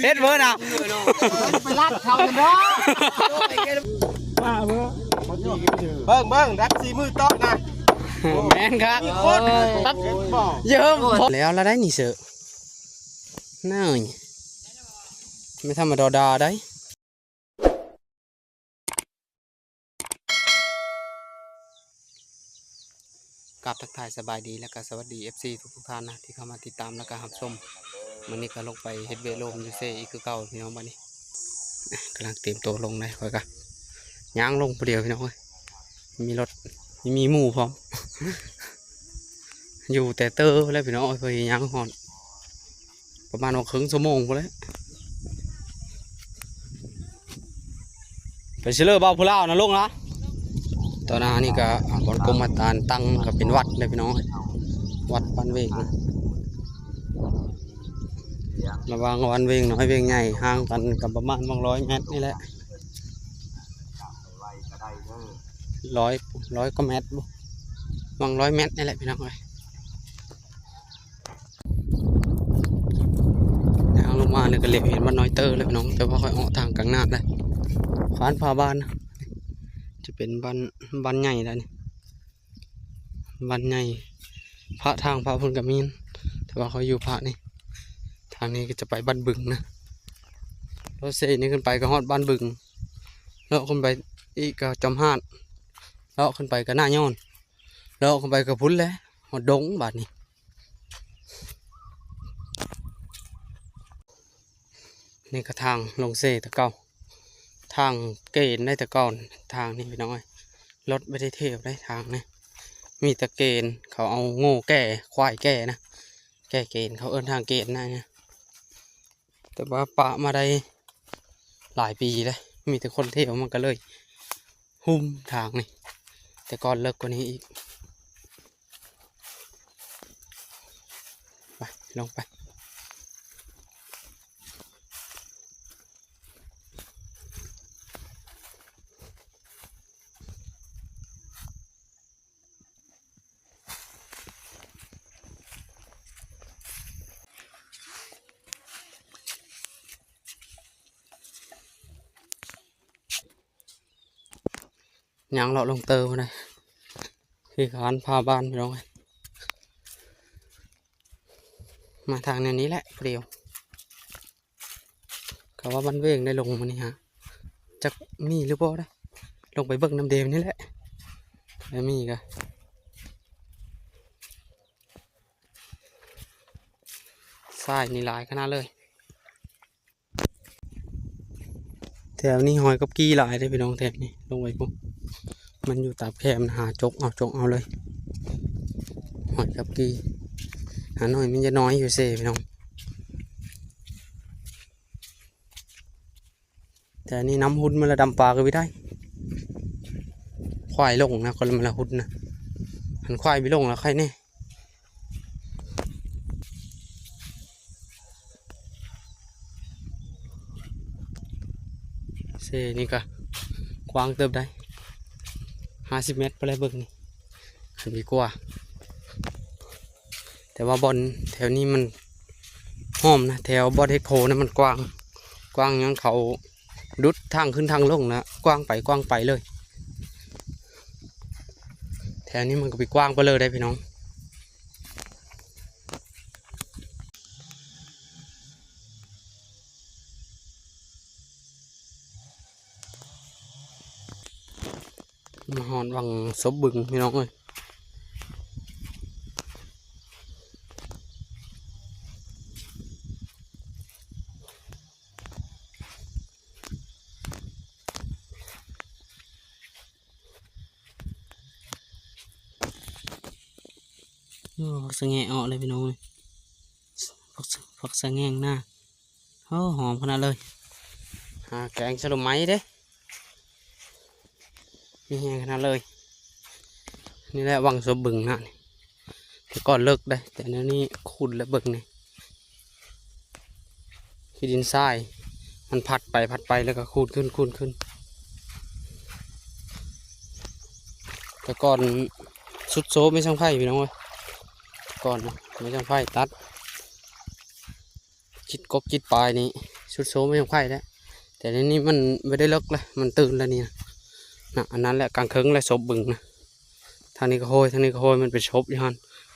ເຮັດເບີນະ ໄປລັດເຂົາເນາະ. ເບິ່ງ ເບິ່ງ ດັບສີ່ມື້ຕໍ່ນະ. ແມ່ນຄັກ. ເຢີມ ແລ້ວລະໄດ໋ນີ້ເສີ ໜ້ອຍ ແມ່ນທຳມະດາດາໄດ໋. ກາບທັກທາຍສະບາຍດີ ແລະກະສະຫວັດດີ ເອັຟຊີ ທຸກໆທ່ານນະ ທີ່ເຂົ້າມາຕິດຕາມ ແລະກະຮັບຊົມ. ມື້ນີ້ກະລົງໄປເຮັດວຽກໂລມຢູ່ເຊອີກຄືເກົ່າພີ່ນ້ອງ. ບາດນີ້ກຳລັງຕຽມໂຕລົງເດ້ ຂ້ອຍກະຍ່າງລົງຜູ້ດຽວພີ່ນ້ອງເອີຍ ມີລົດ ມີໝູ່ພ້ອມ. ຢູ່ແຕ່ເຕີພຸ້ນແຫຼະພີ່ນ້ອງເອີຍ ເພື່ອຊິຍ່າງຮອດ ປະມານວ່າເຄິ່ງຊົ່ວໂມງພຸ້ນແຫຼະ ໄປຊິເລີບ່າວຜູ້ລາວນະ ລົງນະ. ຕອນໜ້ານີ້ກະ ອ່າ ບ່ອນກົມມາດຕະຖານຕັ້ງກະເປັນວັດເດ້ພີ່ນ້ອງເອີຍ ວັດບ້ານເວງນະ ລະຫວ່າງບ້ານເວງນ້ອຍເວງໃຫຍ່ ຫ່າງກັນກະປະມານຫວ່າງຮ້ອຍແມັດນີ້ແຫຼະ ຮ້ອຍ ຮ້ອຍກວ່າແມັດບໍ່ ຫວ່າງຮ້ອຍແມັດນີ້ແຫຼະພີ່ນ້ອງເອີຍ. ທາງລົງມານີ້ກະເຫຼວເຫັນບ້ານນ້ອຍເຕີແລ້ວພີ່ນ້ອງ ແຕ່ວ່າຂ້ອຍອອກທາງກາງນາດແລ້ວ ຜ່ານພາບ້ານ ຈະເປັນບ້ານ ບ້ານໃຫຍ່ແລ້ວນີ້ ບ້ານໃຫຍ່ ພະ ທາງພະພຸ້ນກະມີ ແຕ່ວ່າຂ້ອຍຢູ່ພະນີ້. ທາງນີ້ກະຈະໄປບ້ານບຶງນະ ລົດເຊນີ້ຂຶ້ນໄປກະຮອດບ້ານບຶງ ເລາະຂຶ້ນໄປອີກກະຈອມຫາດ ເລາະຂຶ້ນໄປກະໜ້າຍ້ອນ ເລາະຂຶ້ນໄປກະພຸ້ນແຫຼະ ຮອດດົງບາດນີ້. ນີ້ກະທາງລົງເຊແຕ່ເກົ່າ ທາງເກນໄດ໋ແຕ່ກ່ອນ ທາງນີ້ພີ່ນ້ອງເອີຍ ລົດບໍ່ໄດ້ຖ້ຽວໄດ໋ທາງນີ້ ມີແຕ່ເກນ ເຂົາເອົາງົວແກ່ ຄວາຍແກ່ນະ ແກ່ເກນ ເຂົາເອີ້ນທາງເກນນະ. ແຕ່ວ່າປະມາໄດ້ຫຼາຍປີແລ້ວ ມີແຕ່ຄົນທ່ຽວ ມັນກະເລີຍຫຸ້ມທາງນີ້ ແຕ່ກ່ອນເລິກກວ່ານີ້ອີກ. ໄປ ລົງໄປ. ຍ່າງເລາະລົງເຕີພຸ້ນນະ ຄືການພາບ້ານພີ່ນ້ອງເອີຍ. ມາທາງແນວນີ້ແຫຼະຜູ້ດຽວ ກະວ່າບ້ານເວງໄດ້ລົງມື້ນີ້ຫາ ຈັກມີຫຼືບໍ່ເດ້ ລົງໄປເບິ່ງນຳເດມນີ້ແຫຼະ ແລ້ວມີກະ ຊາຍນີ້ຫຼາຍຂະໜາດເລີຍ. ແຖວນີ້ຫອຍກັບກີ່ຫຼາຍເດ້ພີ່ນ້ອງ ແຖວນີ້ລົງໄປພຸ້ນ ມັນຢູ່ຕາມແຄມນະ ຫາຈົກເອົາ ຈົກເອົາເລີຍ ຫອຍກັບກີ່ ຫາໜ້ອຍມັນຈະນ້ອຍຢູ່ເຊພີ່ນ້ອງ. ແຕ່ອັນນີ້ນ້ຳຮຸ່ນມາລະ ດຳປາກະບໍ່ໄດ້ ຄວາຍລົງນະ ກະລະມາລະຮຸ່ນນະ ຄັນຄວາຍບໍ່ລົງລະໄຄແນ່. ເຊນີ້ກະກວ້າງເຕີບໄດ໋ ຫ້າສິບແມັດພຸ້ນແຫຼະ ເບິ່ງນີ້ ຄັນມີກວ່າ ແຕ່ວ່າບ່ອນແຖວນີ້ມັນຫອມນະ ແຖວບ່ອນເຮັດໂພນະມັນກວ້າງ ກວ້າງຫຍັງ ເຂົາດຸດທາງຂຶ້ນທາງລົງນະ ກວ້າງໄປກວ້າງໄປເລີຍ. ແຖວນີ້ມັນກະໄປກວ້າງໄປເລີຍໄດ໋ພີ່ນ້ອງ. ມາຮອດວັງສົບບຶງພີ່ນ້ອງເອີຍ ໂອ້ ຜັກສະແງະອອກເລີຍພີ່ນ້ອງເອີຍ ຜັກ ຜັກສະແງງນາ. ໂອ້ ຫອມຂະໜາດເລີຍ ຫາແກງສະໂລໄມເດ້ ມີແຮງຂະໜາດເລີຍ. ນີ້ແຫຼະວັງສົບບຶງນະ ແຕ່ກ່ອນເລິກເດ້ ແຕ່ດຽວນີ້ຂຸດແລ້ວ ເບິ່ງນີ້ ຂີ້ດິນຊາຍ ມັນພັດໄປພັດໄປ ແລ້ວກະຂຸດຂຶ້ນ ຂຸດຂຶ້ນ. ແຕ່ກ່ອນສຸດໂຊມໄມ້ສັງໄພພີ່ນ້ອງເອີຍ ແຕ່ກ່ອນນະ ໄມ້ສັງໄພຕັດ ຈິດກົກຈິດປາຍນີ້ ຊຸດໂຊມາຍັງໄພແຫຼະ ແຕ່ໃນນີ້ມັນບໍ່ໄດ້ເລິກແລ້ວ ມັນຕື່ນແລ້ວນີ້ນະ ນະ ອັນນັ້ນແຫຼະກາງເຄິ່ງແຫຼະສົບບຶງນະ ທາງນີ້ກໍໂຮຍ ທາງນີ້ກໍໂຮຍ ມັນເປັນສົບຢູ່ຫັ້ນ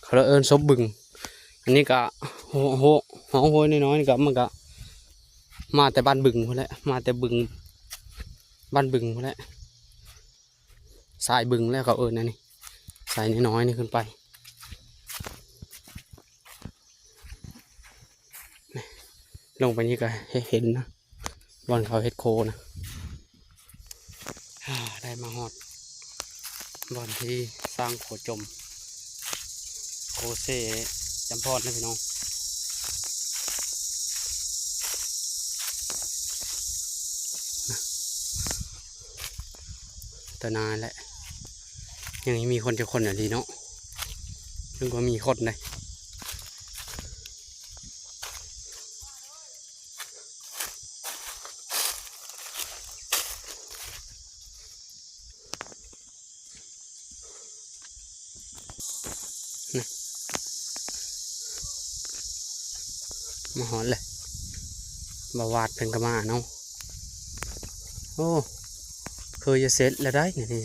ເຂົາເອີ້ນສົບບຶງ. ອັນນີ້ກໍໂຮ ໂຮ ຮ່ອງໂຮຍນ້ອຍໆນີ້ກໍ ມັນກໍມາແຕ່ບ້ານບຶງພຸ້ນແຫຼະ ມາແຕ່ບຶງ ບ້ານບຶງພຸ້ນແຫຼະ ສາຍບຶງແຫຼະເຂົາເອີ້ນອັນນີ້ ສາຍນ້ອຍໆນີ້ຂຶ້ນໄປ ລົງໄປນີ້ກໍເຫັນນະ ບ່ອນເຂົາເຮັດໂຄນະ. ອາ ໄດ້ມາຮອດບ່ອນທີ່ສ້າງໂຄຈົມ ໂຄເຊຈຳພອນນະພີ່ນ້ອງ. ຕະນາແຫຼະ ຍັງມີຄົນຈັກຄົນອີ່ຫຼີເນາະ ນຶກວ່າມີຄົນເດ້. ມາຮອດແລ້ວ ບ່າວວາດເພິ່ນກໍມາເນາະ. ໂອ້ ຄືຈະເສັດແລ້ວໄດ໋ນີ້ ນີ້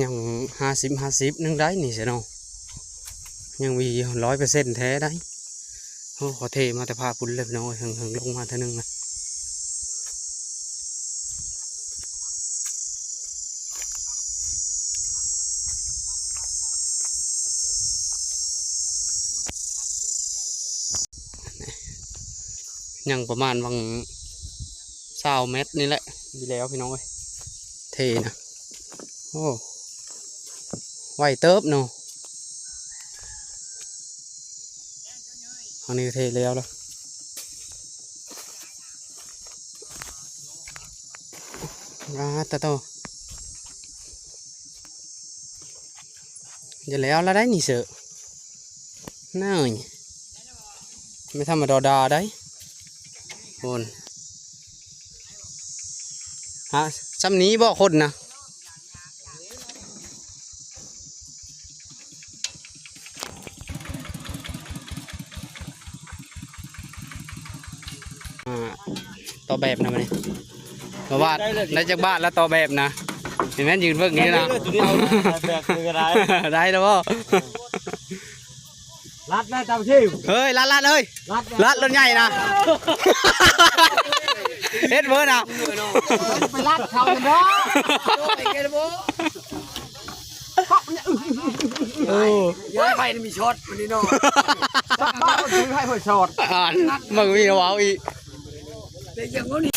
ຍັງຫ້າສິບ ຫ້າສິບໜຶ່ງໄດ໋ນີ້ຊະເນາະ ຍັງມີຮ້ອຍເປີເຊັນແທ້ໄດ໋. ໂອ້ ເຂົາເທມາແຕ່ພາກພຸ້ນເລີຍພີ່ນ້ອງເອີຍ ເຖິງ ເຖິງລົງມາເທື່ອໜຶ່ງນະ. ຍັງປະມານຫວ່າງຊາວແມັດນີ້ແຫຼະ ດີແລ້ວພີ່ນ້ອງເອີຍ ເທນະ. ໂອ້ ໄວເຕີບເນາະ ອັນນີ້ເທແລ້ວລະ. ອາ ຕະໂຕ ຈະແລ້ວລະໄດ໋ນີ້ເສີ ນາຍ ບໍ່ທຳມະດາດາໄດ໋ ໂອ້ນ ຮະ ຊ່ຳນີ້ບໍ່ຄົນນະ. ອ່າ ຕໍ່ແບບນະບັດນີ້ ບໍ່ວ່າໄດ້ຈັກບາດລະຕໍ່ແບບນະ ເຫັນແມ່ນຢືນເບິ່ງຢູ່ນະ ໄດ້ເລີຍ ຕົວນີ້ເອົາແບບເລີຍກໍໄດ້ ໄດ້ແລ້ວບໍ່? ລັດແລ້ວເຈົ້າຊີ ເຮີ້ຍ ລັດ ລັດເອີຍ ລັດ ລັດລົດໃຫຍ່ນະ ເຮັດເບີນະ ໄປລັດເຂົາເນາະ. ໂອ້ ຍ້າຍໄປນີ້ມີຊັອດມັນນີ້ເນາະ ຊັອດບ້ານຖືໄປເພິ່ນຊັອດ ອ່ານ ມັນມີເວົ້າອີກ ເປັນຫຍັງວະນີ້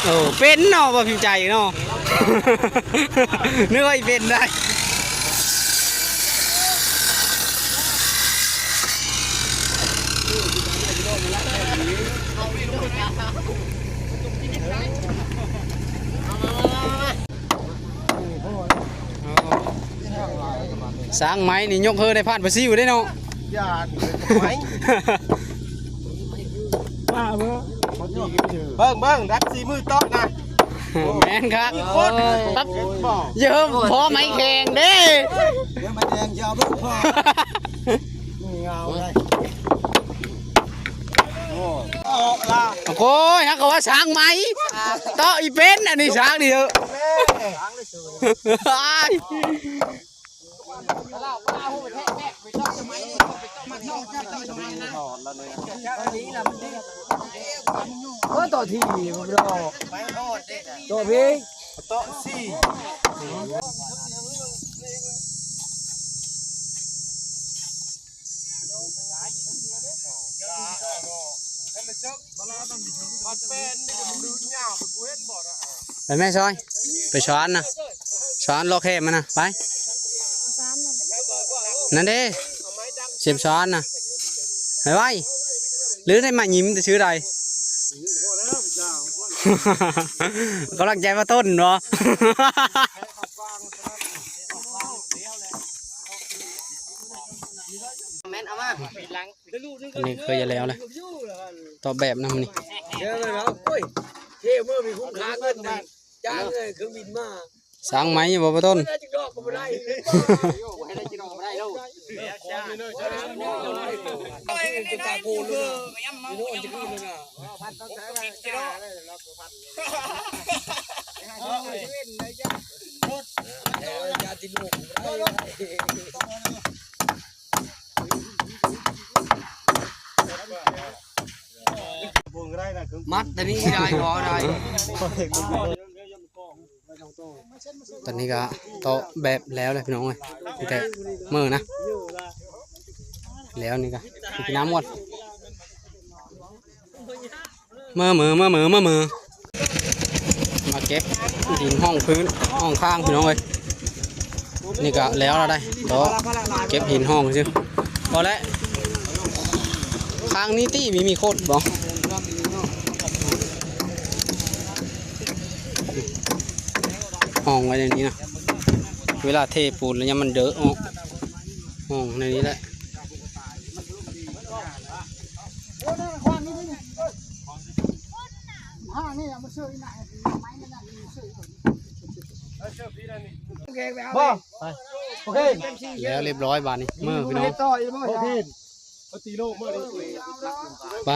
ໂອ້ ເປັນເນາະ ບໍ່ພິມໃຈເນາະ ນຶກວ່າອີເປັນໄດ໋. ຊ້າງໄມ້ນີ້ຍົກເຮີໄດ້ຜ່ານປາຊິວເດ້ເນາະ ຢ້ານໄມ້ ເບິ່ງ ເບິ່ງ ດັກສີ່ມືໂຕະນະ ແມ່ນຄັກ ເບິ່ງ ເອີ ພໍໄມ້ແຂງເດ້ ດຽວໄມ້ແຂງຈະເອົາເບິ່ງພໍ ເງາໄດ໋ ໂອ້ຍ ອອກລະ ໂອ້ຍ ຫາກວ່າຊ້າງໄມ້ ເຕາະອີເປັນ ອັນນີ້ຊ້າງນີ້ເອີ ໂອ້ຍ ຕໍ່ທີ່ບໍ່ໄດ້ ຕໍ່ພີ້ ເຕາະສີ່ ໄປແມ່ຊອຍ ໄປສວນນະ ສວນລໍແຄມມັນນະ ໄປ ນັ້ນເດ້ ເສມສວນນະ ໄປໄວ ຫຼືໄດ້ມາຍິ້ມແຕ່ຊື່ໃດ ກຳລັງໃຈວ່າຕົ້ນບໍ? ແມ່ນ ເອົາມາ ອັນນີ້ເຄີຍຈະແລ້ວແຫຼະ ຕໍ່ແບບນຳນີ້ ເດີເນາະ ໂອ້ຍ ເທ່ເມີມີຄຸ້ມຄ່າເງິນນີ້ ຈ້າງເລີຍເຄື່ອງບິນມາ ສ້າງໃໝ່ຢູ່ບໍ່ ປະຕົ້ນ? ບໍ່ໄດ້ຈັກດອກກໍບໍ່ໄດ້ ບໍ່ໄດ້ຈັກດອກກໍບໍ່ໄດ້ແລ້ວ. ມັດແຕ່ນີ້ຊິໄດ້ບໍ່ໄດ້. ຕອນນີ້ກໍຕໍ່ແບບແລ້ວແຫຼະພີ່ນ້ອງເອີຍ ມີແຕ່ເມີນະ ແລ້ວນີ້ກໍກິນນ້ຳກ່ອນ. ມາເມີ ມາເມີ ມາເມີ ມາເກັບຫີນຮ່ອງພື້ນຮ່ອງຂ້າງພີ່ນ້ອງເອີຍ. ນີ້ກໍແລ້ວລະໄດ໋ ຕໍ່ເກັບຫີນຮ່ອງຊື່ ພໍແລ້ວ. ຂ້າງນີ້ຕິມີ ມີໂຄດບໍ່? ຫ້ອງໄວ້ໃນນີ້ນະ ເວລາເທປູນແລ້ວຍາມມັນເດີອອກ ຫ້ອງໃນນີ້ແຫຼະ. ບໍ່ ໂອເຄ ແລ້ວຮຽບຮ້ອຍບາດນີ້ ເມີພີ່ນ້ອງ ໂອເຄ ໄປ